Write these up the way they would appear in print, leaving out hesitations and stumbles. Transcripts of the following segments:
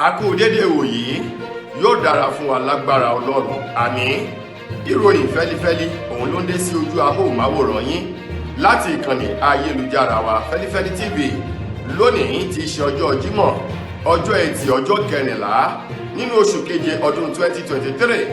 A kú dédé wòyí, yóò dára fún wa lágbára Ọlọ́run, àmín. Ìròyìn fẹ́lifẹ́li òun ló ń dé sí ojú amóhùnmáwòrán yín láti ìkànnì ayélujára wa Fẹ́lifẹ́li TV. Lónìí ti ṣe ọjọ́ Jímọ̀, ọjọ́ Ẹtì, ọjọ́ 14 nínú oṣù keje ọdún 2023.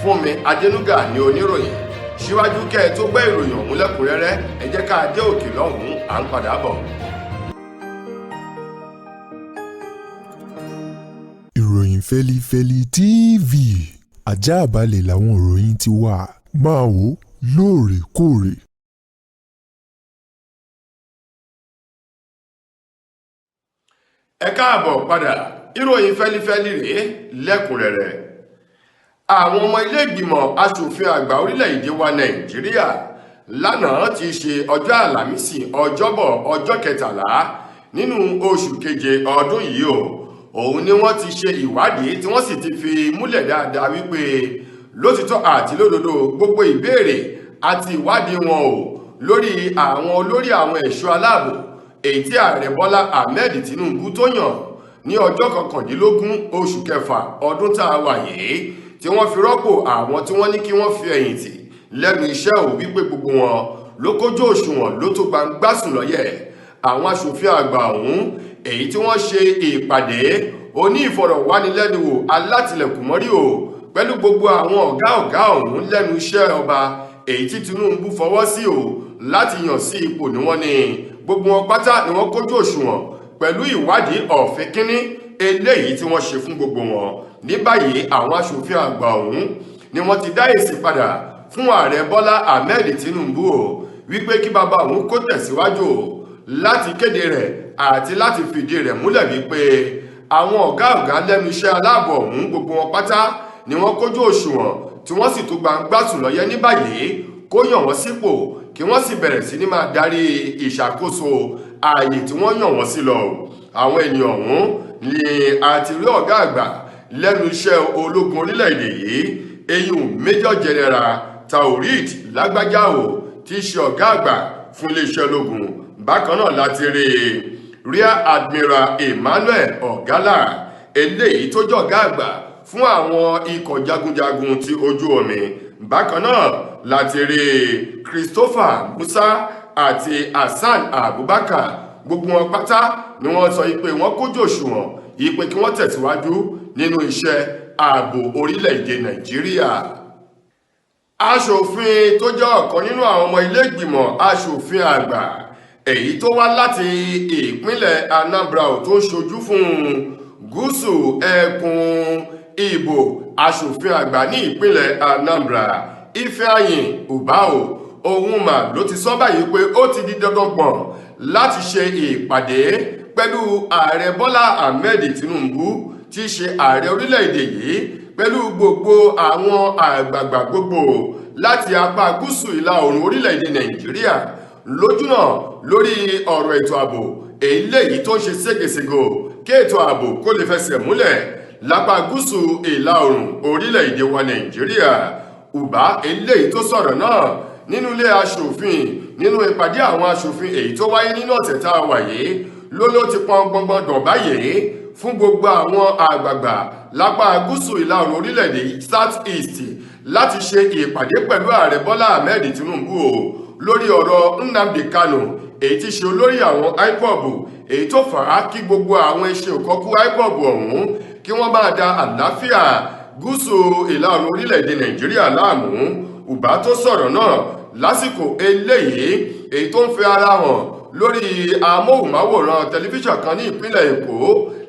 Fúnmi Adénúgà ní oníròyìn. Síwájú kẹ́ ẹ tó gbọ́ ìròyìn ọ̀hún lẹ́kùnrẹ́rẹ́, ẹ jẹ́ ká dé òkè lọ́hùn-ún, à ń padà bọ̀. Ìròyìn Fẹ́lifẹ́li TV, àjààbálẹ̀ làwọn ìròyìn ti wà, máa wò lóòrèkóòrè. Ẹ káàbọ̀ padà, ìròyìn fẹ́lifẹ́li rèé lẹ́kùnrẹ́rẹ́. Àwọn ọmọ ilé ìgbìmọ̀ asòfin àgbà orílẹ̀-èdè wa Nàìjíríà lánàá ti ṣe ọjọ́ Àlàmísì, ọjọ́bọ̀, ọjọ́ 13 nínú oṣù keje ọdún yìí o, òun ni wọ́n ti ṣe ìwádìí tí wọ́n sì ti fi múlẹ̀ dáadáa wípé lótìtọ́ àti lódodo gbogbo ìbéèrè àti ìwádìí wọn o lórí àwọn olórí àwọn ẹ̀ṣọ́ aláàbò èyí tí ààrẹ Bọ́lá Ahmed Tinubu tó yàn ní ọjọ́ 19 oṣù kẹfà ọdún tá a wà yìí, tí wọ́n fi rọ́pò àwọn tí wọ́n ní kí wọ́n fi ẹ̀yìn tì lẹ́nu iṣẹ́ ò, wípé gbogbo wọn ló kójú òṣùwọ̀n, ló tó gbangba sùn lọ́yẹ̀. Àwọn aṣòfin àgbà ọ̀hún èyí tí wọ́n ṣe ìpàdé oní ìfọ̀rọ̀wánilẹ́nuwò alátìlẹ̀kùnmọ́rí o pẹ̀lú gbogbo àwọn ọ̀gá ọ̀gá ọ̀hún lẹ́nu iṣẹ́ ọba èyí tí Tinubu fọwọ́ sí o láti yàn sí ipò, ní wọ́n ní gbogbo wọn pátá ni wọ́n kójú òṣùwọ̀n pẹ̀lú ìwádìí ọ̀fìn kínní eléyìí tí wọ́n ṣe fún gbogbo wọn. Ní báyìí, àwọn aṣòfin àgbà ọ̀hún ni wọ́n ti dá èsì padà fún ààrẹ Bọ́lá Ahmed Tinubu o wípé kí bàbá òun kó tẹ̀síwájú o láti kéde rẹ̀ àti láti fìdí rẹ̀ múlẹ̀ wípé àwọn ọ̀gá ọ̀gá lẹ́nu iṣẹ́ aláàbò ọ̀hún gbogbo wọn pátá ni wọ́n kójú òṣùwọ̀n tí wọ́n sì tún gbangba sùn lọ́yẹ́. Ní báyìí, kó yàn wọ́n sípò kí wọ́n sì bẹ̀rẹ̀ sí ní máa darí ìṣàkóso ààyè tí wọ́n yàn wọ́n sí lọ. Àwọn ènìyàn ọ̀hún ni àti rí ọ̀gá àgbà lẹ́nu iṣẹ́ ológun orílẹ̀-èdè yìí, eyín Major General Taoreed Lágbájá o, tí í ṣe ọ̀gá àgbà fún iléeṣẹ́ ológun. Bákan náà láti rí Rear Admiral Emmanuel Ọ̀gálà, eléyìí tó jẹ́ ọ̀gá àgbà fún àwọn ikọ̀ jagunjagun ti ojú omi. Bákan náà láti rí Christopher Musa àti Hasan Abubakar. Gbogbo wọn pátá ni wọ́n sọ pé wọ́n kójú òṣùwọ̀n ìpè kí wọ́n tẹ̀síwájú nínú iṣẹ́ ààbò orílẹ̀-èdè Nàìjíríà. Aṣòfin tó jẹ́ ọ̀kan nínú àwọn ọmọ ilé ìgbìmọ̀ aṣòfin àgbà èyí tó wá láti ìpínlẹ̀ Anambra tó ń ṣojú fún gúúsù ẹkùn ìbò aṣòfin àgbà ní ìpínlẹ̀ Anambra, Ifeanyi Ubah, òun mà ló ti sọ báyìí pé ó ti di dandan gbọ̀n láti ṣe ìpàdé pẹ̀lú ààrẹ Bọ́lá Ahmed Tinubu tí í ṣe ààrẹ orílẹ̀-èdè yìí pẹ̀lú gbogbo àwọn àgbààgbà gbogbo láti apá gúúsù ìlà oòrùn orílẹ̀-èdè Nàìjíríà lójúnà lórí ọ̀rọ̀ ètò ààbò eléyìí tó ń ṣe ségesègo, kí ètò ààbò kó lè fẹsẹ̀ múlẹ̀ lápá gúúsù ìlà oòrùn orílẹ̀-èdè wa Nàìjíríà. Ubah eléyìí tó sọ̀rọ̀ náà nínú ilé aṣòfin nínú ìpàdé àwọn aṣòfin èyí tó wáyé nínú ọ̀sẹ̀ tá a wà yìí ló ti pọn gbọngbọn dàn báyìí fún gbogbo àwọn àgbààgbà lápá gúúsù ìlà oòrùn orílẹ̀-èdè South East láti ṣe ìpàdé pẹ̀lú ààrẹ Bọ́lá Ahmed Tinubu o lórí ọ̀rọ̀ Nnamdi Kanu èyí tí ṣe olórí àwọn IPOB, èyí tó fà á kí gbogbo àwọn iṣẹ́ òkọ́kú IPOB ọ̀hún kí wọ́n máa da àlàáfíà gúúsù ìlà oòrùn orílẹ̀-èdè Nàìjíríà láàmú. Ubah tó sọ̀rọ̀ náà lásìkò eléyìí èyí tó ń fi ara hàn lórí amóhùnmáwòrán tẹlifíṣàn kan ní ìpínlẹ̀ Èkó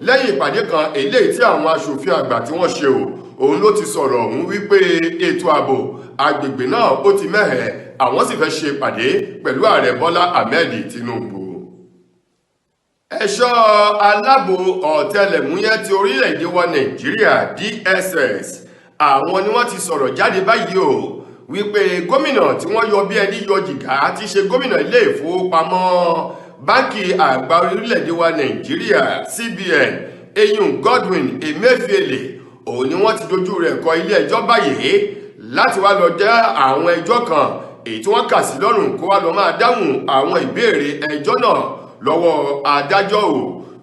lẹ́yìn ìpàdé kan eléyìí tí àwọn aṣòfin àgbà tí wọ́n ṣe o, òun ló ti sọ̀rọ̀ ọ̀hún wípé ètò ààbò agbègbè náà ó ti mẹ́hẹ̀, àwọn sì fẹ́ ṣe ìpàdé pẹ̀lú ààrẹ Bọ́lá Ahmed Tinubu. Ẹ̀ṣọ́ aláàbò ọ̀tẹlẹ̀múyẹ́ ti orílẹ̀-èdè wa Nàìjíríà DSS, àwọn ni wọ́n ti sọ̀rọ̀ jáde báyìí o wípé gómìnà tí wọ́n yọ bí ẹni yọ jìgá ti ṣe gómìnà ilé ìfowópamọ́ báńkì àgbà orílẹ̀-èdè wa Nàìjíríà CBN, eyín Godwin Emefiele, òun ni wọ́n ti dojú rẹ̀ kọ ilé ẹjọ́ báyìí láti wá lọ jẹ́ àwọn ẹjọ́ kan èyí tí wọ́n kà sí lọ́rùn kó wá lọ máa dáhùn àwọn ìbéèrè ẹjọ́ náà lọ́wọ́ adájọ́ o.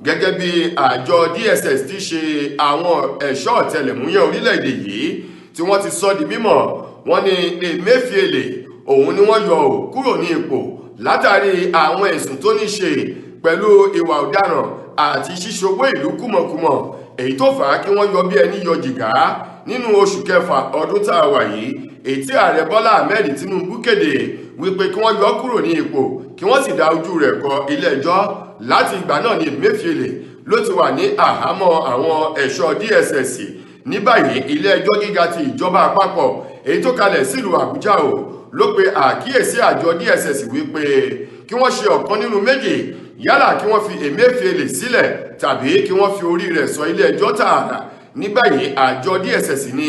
Gẹ́gẹ́ bí àjọ DSS ti ṣe àwọn ẹ̀ṣọ́ ọ̀tẹlẹ̀múyẹ́ orílẹ̀-èdè yìí tí wọ́n ti sọ di mímọ̀, wọ́n ní Emefiele òun ni wọ́n yọ ò kúrò ní ipò látàrí àwọn ẹ̀sùn tó ní ṣe pẹ̀lú ìwà ọ̀daràn àti ṣíṣowó ìlú kúmọkúmọ, èyí tó fà á kí wọ́n yọ bí ẹni yọ jìgá nínú oṣù kẹfà ọdún tá a wà yìí, èyí tí ààrẹ Bọ́lá Ahmed Tinubu kéde wípé kí wọ́n yọ kúrò ní ipò kí wọ́n sì dá ojú rẹ̀ kọ ilé ẹjọ́. Láti ìgbà náà ni Emefiele ló ti wà ní àhámọ́ àwọn ẹ̀ṣọ́ DSS. Ní báyìí, ilé ẹjọ́ gíga ti ìjọba àpapọ̀ èyí tó kalẹ̀ sílùú Àbújá o ló pe àkíyèsí àjọ DSS wípé kí wọ́n ṣe ọ̀kan nínú méjì: yálà kí wọ́n fi Emefiele sílẹ̀ tàbí kí wọ́n fi orí rẹ̀ sọ ilé ẹjọ́ tààrà. Ní báyìí, àjọ DSS ní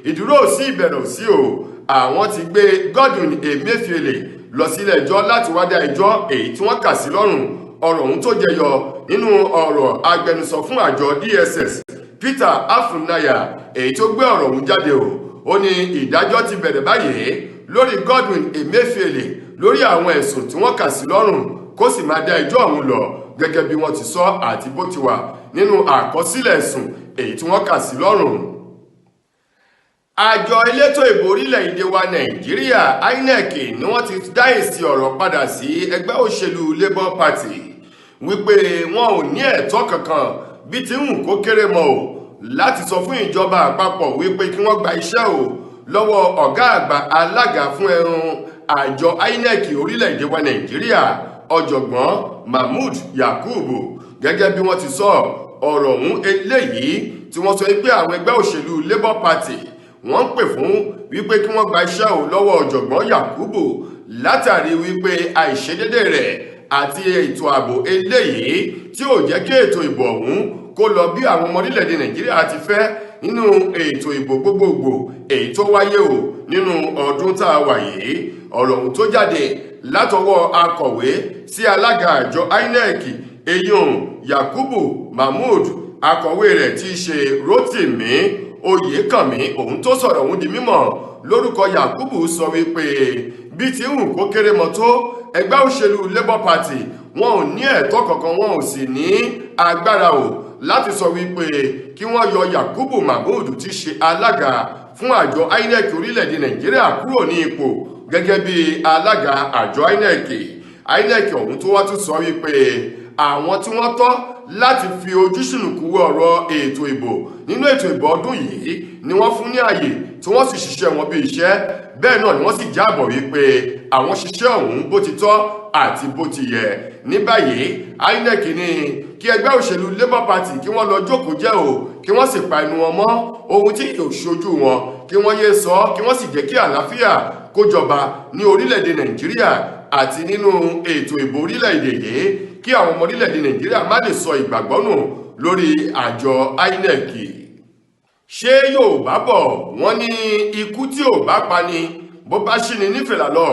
ìdúró sí ìbẹ̀rẹ̀ sí o, àwọn ti gbé Godwin Emefiele lọ sílé ẹjọ́ láti wá dá ẹjọ́ èyí tí wọ́n kà sí lọ́rùn. Ọ̀rọ̀ ọ̀hún tó jẹyọ nínú ọ̀rọ̀ agbẹnusọ fún àjọ DSS, Peter Afunaya, èyí tó gbé ọ̀rọ̀ ọ̀hún jáde o, ó ní ìdájọ́ ti bẹ̀rẹ̀ báyìí lórí Godwin Emefiele lórí àwọn ẹ̀sùn tí wọ́n kà sí lọ́rùn, kó sì máa dá ẹjọ́ ọ̀hún lọ gẹ́gẹ́ bí wọ́n ti sọ àti bó ti wà nínú àkọsílẹ̀ ẹ̀sùn èyí tí wọ́n kà sí lọ́rùn. Àjọ elétò ìbò orílẹ̀-èdè wa Nàìjíríà, INEC, ni wọ́n ti dá èsì ọ̀rọ̀ padà sí ẹgbẹ́ òṣèlú Labour Party wípé wọn ò ní ẹ̀tọ́ kankan bí ti ń kó kéré mọ́ o láti sọ fún ìjọba àpapọ̀ wípé kí wọ́n gba iṣẹ́ o lọ́wọ́ ọ̀gá àgbà alága fún ẹrun àjọ INEC orílẹ̀-èdè wa Nàìjíríà, ọ̀jọ̀gbọ́n Mahmood Yakubu. Gẹ́gẹ́ bí wọ́n ti sọ ọ̀rọ̀ ọ̀hún eléyìí tí wọ́n sọ pé àwọn ẹgbẹ́ òṣèlú Labour Party wọ́n ń pè fún wípé kí wọ́n gba iṣẹ́ ò lọ́wọ́ ọ̀jọ̀gbọ́n Yakubu látàrí wípé àìṣedédé rẹ̀ àti ètò ààbò eléyìí tí ò jẹ́ kí ètò ìbò ọ̀hún kó lọ bí àwọn ọmọ orílẹ̀-èdè Nàìjíríà ti fẹ́ nínú ètò ìbò gbogbogbò èyí tó wáyé o nínú ọdún tá a wà yìí. Ọ̀rọ̀ ọ̀hún tó jáde látọwọ́ akọ̀wé sí alága àjọ INEC eyín Yakubu Mahmood, akọ̀wé rẹ̀ tí í ṣe Rotimi Oyèkànmí, òun tó sọ̀rọ̀ òun di mímọ̀ lórúkọ Yakubu, sọ wípé bí ti ń kó kéré mọ́ tó, ẹgbẹ́ òṣèlú Labour Party wọn ò ní ẹ̀tọ́ kankan, wọn ò sì ní agbára o láti sọ wípé kí wọ́n yọ Yakubu Mahmood tí ṣe alága fún àjọ INEC orílẹ̀-èdè Nàìjíríà kúrò ní ipò gẹ́gẹ́ bí alága àjọ INEC. INEC ọ̀hún tó wá tún sọ wípé àwọn tí wọ́n tọ́ láti fi ojú ṣùnùkùn wo ọ̀rọ̀ ètò ìbò nínú ètò ìbò ọdún yìí ni wọ́n fún ní àyè tí wọ́n sì ṣiṣẹ́ wọn bí iṣẹ́. Bẹ́ẹ̀ náà ni wọ́n sì jábọ̀ wípé àwọn ṣiṣẹ́ ọ̀hún bó ti tọ́ àti bó ti yẹ. Ní báyìí, INEC ní kí ẹgbẹ́ òṣèlú Labour Party kí wọ́n lọ jókòó jẹ́ o, kí wọ́n sì pa ẹnu wọn mọ́. Ohun tí yóò ṣojú wọn kí wọ́n yéé sọ, kí wọ́n sì jẹ́ kí àlàáfíà kó jọba ní orílẹ̀-èdè Nàìjíríà àti nínú ètò ìbò orílẹ̀-èdè yìí, kí àwọn ọmọ orílẹ̀-èdè Nàìjíríà má lè sọ ìgbàgbọ́ nù lórí àjọ INEC. Ṣé Yorùbá bọ̀ wọ́n ní ikú tí ò bá pani bó bá ṣí ni nífẹ̀lá lọ,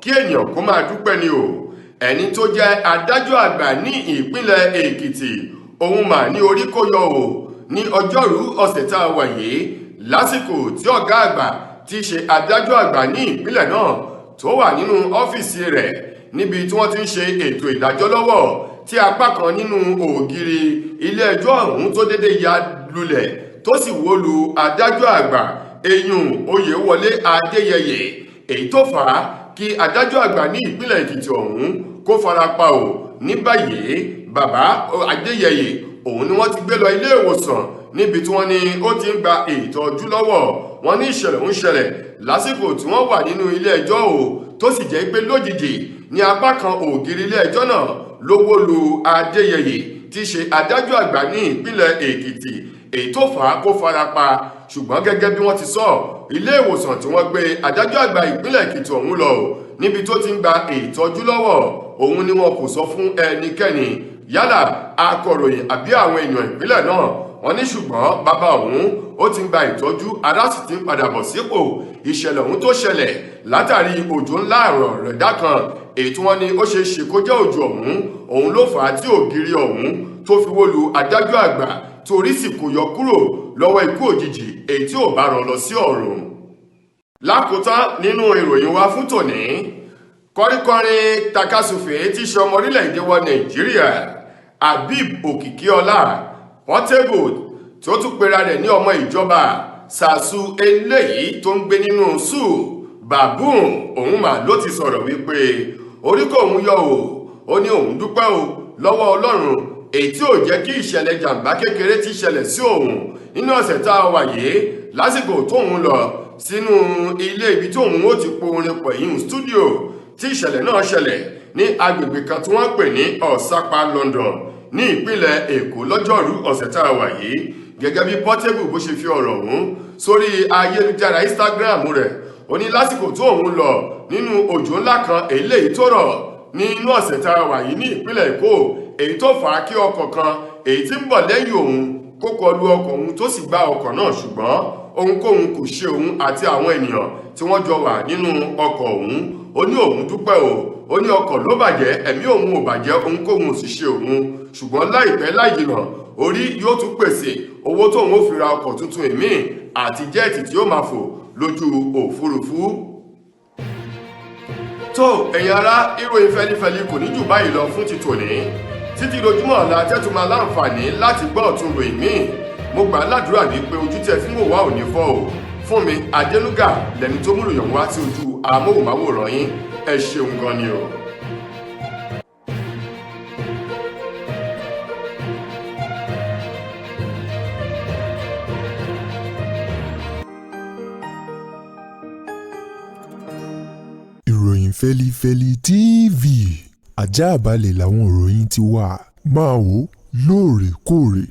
kí ènìyàn kó máa dúpẹ́ ni o. Ẹni tó jẹ́ adájọ́ àgbà ní ìpínlẹ̀ Èkìtì òun mà ní orí kó yọ o ní ọjọ́rú ọ̀sẹ̀ tá a wà yìí, lásìkò tí ọ̀gá àgbà tí í ṣe adájọ́ àgbà ní ìpínlẹ̀ náà tó wà nínú ọ́fíìsì rẹ̀ níbi tí wọ́n ti ń ṣe ètò ìdájọ́ lọ́wọ́, tí apá kan nínú ògiri ilé ẹjọ́ ọ̀hún tó dédé ya lulẹ̀ tó sì wó lu adájọ́ àgbà eyín Oyèwọlé Adéyẹyè, èyí tó fà á kí adájọ́ àgbà ní ìpínlẹ̀ Èkìtì ọ̀hún kó fara pa o. Ní báyìí, bàbá Adéyẹyè òun ni wọ́n ti gbé lọ ilé ìwòsàn níbi tí wọ́n ní ó ti ń gba ìtọ́jú lọ́wọ́. Wọ́n ní ìṣẹ̀lẹ̀ ń ṣẹlẹ̀ lásìkò tí wọ́n wà nínú ilé ẹjọ́ o, tó sì jẹ́ pé lójijì ní apá kan ògiri ilé ẹjọ́ náà ló wó lu Adéyẹyè tí í ṣe adájọ́ àgbà ní ìpínlẹ̀ Èkìtì, èyí tó fà á kó fara pa. Ṣùgbọ́n gẹ́gẹ́ bí wọ́n ti sọ, ilé ìwòsàn tí wọ́n gbé adájọ́ àgbà ìpínlẹ̀ Èkìtì ọ̀hún lọ níbi tó ti ń gba ìtọ́jú lọ́wọ́ òun ni wọn kò sọ fún ẹnikẹ́ni, yálà akọ̀ròyìn àbí àwọn èèyàn ìpínlẹ̀ náà. Wọ́n ní ṣùgbọ́n bàbá òun ó ti ń gba ìtọ́jú, ara sì ti ń padà bọ̀ sípò. Ìṣẹ̀lẹ̀ ọ̀hún tó ṣẹlẹ̀ látàrí òjò ńlá àrọ̀rẹ̀dá kan èyí tí wọ́n ní ó ṣe é ṣe kó jẹ́ òjò ọ̀hún òun ló fà á tí ògiri ọ̀hún tó fi wó lu adájọ́ àgbà, torí sì kò yọ kúrò lọ́wọ́ ikú òjijì èyí tí ò bá rán lọ sí ọ̀run. Lákòótán nínú ìròyìn wa fún tòní, kọríkọrin takasùfè tí ṣe ọmọ orílẹ̀-èdè wa Nàìjíríà Habib Òkìkíọlá Portable, tí ó tún pera rẹ̀ ní ọmọ ìjọba Sàṣù eléyìí tó ń gbé nínú sùù baboon, òun mà ló ti sọ̀rọ̀ wípé orí kò òun yọ o. Ó ní òun dúpẹ́ o lọ́wọ́ Ọlọ́run èyí tí ò jẹ́ kí ìṣẹ̀lẹ̀ jàǹbá kékeré ti ṣẹlẹ̀ sí òun nínú ọ̀sẹ̀ tá a wà yìí, lásìkò tóun lọ sínú ilé ibi tí òun ó ti po orin pọ̀, ìyún studio, tí ìṣẹ̀lẹ̀ náà ṣẹlẹ̀ ní agbègbè kan tí wọ́n pè ní Ọ̀sápá London ní ìpínlẹ̀ Èkó lọ́jọ́rú ọ̀sẹ̀ tá a wà yìí. Gẹ́gẹ́ bí Portable bó ṣe fi ọ̀rọ̀ ọ̀hún sórí ayélujára Instagram rẹ̀, ó ní lásìkò tó òun lọ nínú òjò ńlá kan eléyìí tó rọ̀ nínú ọ̀sẹ̀ tá a wà yìí ní ìpínlẹ̀ Èkó, èyí tó fà á kí ọkọ̀ kan èyí tí ń bọ̀ lẹ́yìn òun kó kọlu ọkọ̀ òun tó sì gbá ọkọ̀ náà, ṣùgbọ́n ohunkóhun kò ṣe òun àti àwọn ènìyàn tí wọ́n jọ wà nínú ọkọ̀ òun. Ó ní òun dúpẹ́ o. Ó ní ọkọ̀ ló bàjẹ́, ẹ̀mí òun ò bàjẹ́, ohunkóhun ò sì ṣe òun, ṣùgbọ́n láìpẹ́ láìjìnà orí yóò tún pèsè owó tóun ó fi ra ọkọ̀ tuntun ìmíì àti jẹ́ẹ̀tì tí ó máa fò lójú òfurufú. Tó ẹ̀yin ará, ìròyìn fẹlifẹli kò ní jù báyìí lọ fún ti tòní. Títí dojúmọ́ ọ̀la tẹ́tù máa láǹfààní láti gbọ́ ọ̀tun ròyìn míì, mo gbà á ládùúrà wípé ojú tẹ fún wò wá ò ní fọ́ o. Fún mi Adélúgà lẹni tó múròyìn wá sí ojú amóhùnmáwòrán yín. Ẹ ṣeun gan ni o. Ìròyìn Fẹ́lifẹ́li TV, ajáàbalẹ̀ làwọn ìròyìn ti wà. Máa wò lóòrèkóòrè.